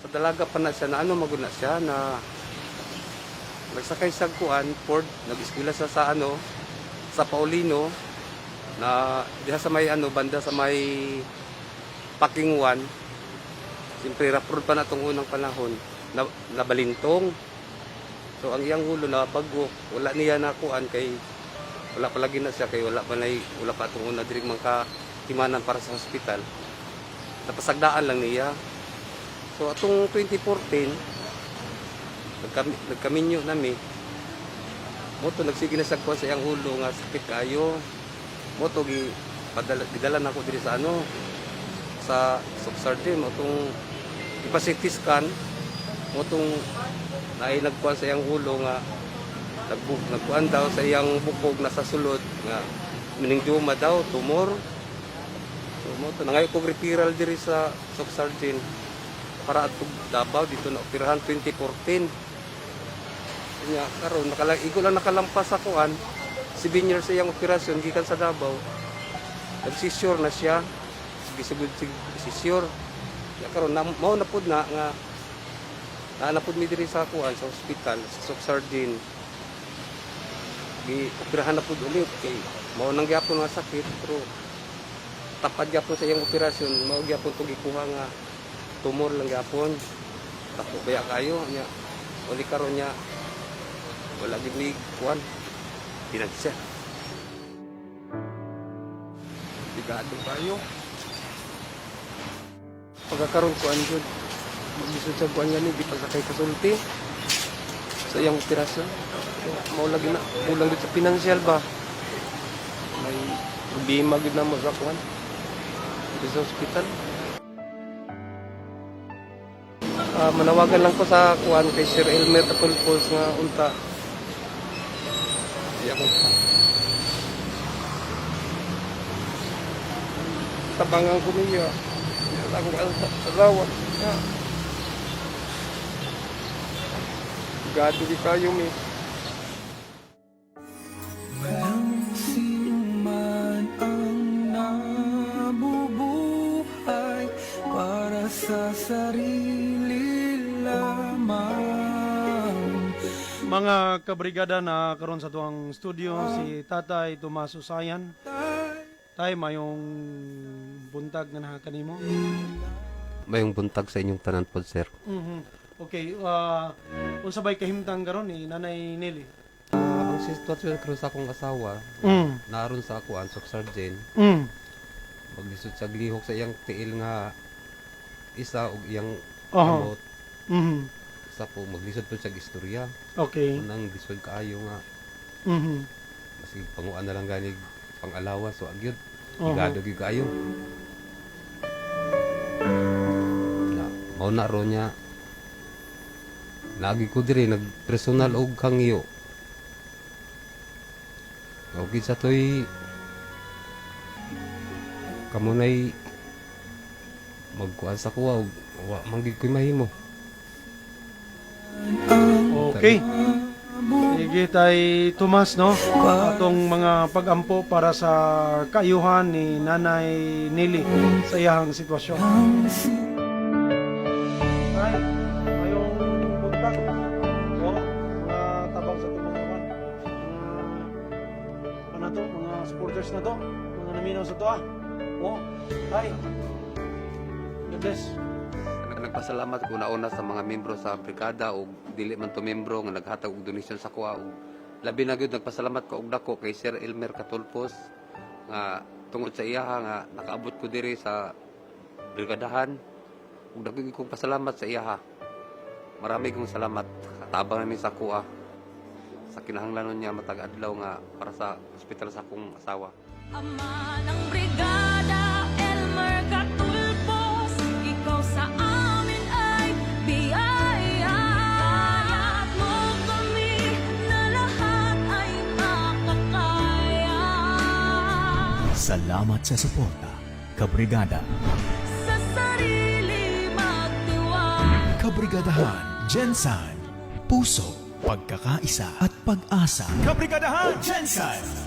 Sa dalaga pa na siya na ano, magud na siya na nagsakay sa kuan Ford, nag-eskwela siya sa ano, sa Paulino, na diha sa may ano, banda sa may Parking 1. Siyempre rough road pa na itong unang panahon na, nabalintong. So ang iyang ulo na bago, wala niya nakuan kay wala pa lagi na siya, kay wala pa nay, wala pa itong una diri mga himanan para sa hospital. Napasagdaan lang niya. So atong 2014, nagkaminyo nami. Moto nagsige na sa kuan sa iyang ulo nga sakit kaayo. Moto gi padala, gidala na ako diri sa ano, sa Soccsksargen. Motong ipa-CT scan, motong naay nagkuan sa iyang ulo nga nagbuk, nagkuan daw sa iyang bukog, nasa sulod nga meningioma daw, tumor. So mo to nangayo kog referral diri sa Soccsksargen para atong Davao, dito na operahan 2014. Nya karon nakala igo lang nakalampas sa kuan, 7 years sa iyang operasyon gikan sa Davao. Nag-seizure na siya, gisugod seizure. Nya karon na, mao na pud na nga naa na pud mi diri sa kuan, sa hospital sa Soccsksargen. Gi operahan na pud ulit kay mao nang gyapon nga sakit, pero tapad gyapon sa iyang operasyon, mao gyapon to gikuha nga tumor lang gyapon. Dako baya kayo nya uli karon nya wala gid ni kuan pinansyal. Bigado kayo. Pagkakaroon ko jud, maglisod sa kuan gani, di pa sa kay kasulti sa iyang operasyon. Mao lagi na kulang gid sa pinansyal ba. May problema gid na mo sa kuan dito sa ospital. Ah, manawagan lang ko sa kuan, kay Sir Elmer Catulpos nga unta. Di ako tabangan ko niya. Sa akong asawa. Ya. Gado di kayo mi. Walang sinuman ang nabubuhay para sa sarili lamang. Mga kabrigada, na karon sa tuang studio si Tatay Tomas Usayan. Tay, mayong buntag nga nakakanimo. Mayong buntag sa inyong tanan pod, sir. Okay, unsa bay kahimtang karon ni Nanay Nelly? Ah, ang sitwasyon karon sa akong asawa, naron sa akuan Soccsksargen, maglisod sa lihok sa iyang tiil nga isa ug iyang kamot. Sa po maglisod po siya istorya. Unang lisod kaayo nga maski panguan na lang gani pang-alawa, so agyod. Igado gyud kaayo. Na mao na ro niya, naagi ko diri nagpersonal og kangyo. Okay sa toy kamo nay magkuan sa kuha og wa man gid ko'y mahimo. Okay. Sige, Tay Tomas, no? Atong mga pagampo para sa kaayuhan ni Nanay Nelly sa iyahang sitwasyon. Tay, mayong buntag. No? Mga tabang sa tumang naman. Mga ano to, mga supporters na to, mga naminaw sa to ah. Oh, Tay. God bless. Nagpasalamat ko nauna sa mga membro sa brigada o dili man to membro nga naghatag og donasyon sa kuha, og labi na gyud nagpasalamat ko og dako kay Sir Elmer Catulpos nga tungod sa iyaha nga nakaabot ko diri sa brigadahan, ug dako gyud kong pasalamat sa iyaha. Marami kong salamat. Tabang namin sa kuha sa kinahanglanon niya matag adlaw nga para sa ospital sa akong asawa. Ama ng brigada, Elmer Catulpos, ikaw sa amin ay biyaya. Hikayat mo kami na lahat ay makakaya. Salamat sa suporta, Kabrigada. Sa sarili magtiwala. Kabrigadahan, GenSan. Puso, pagkakaisa at pag-asa. Kabrigadahan, GenSan!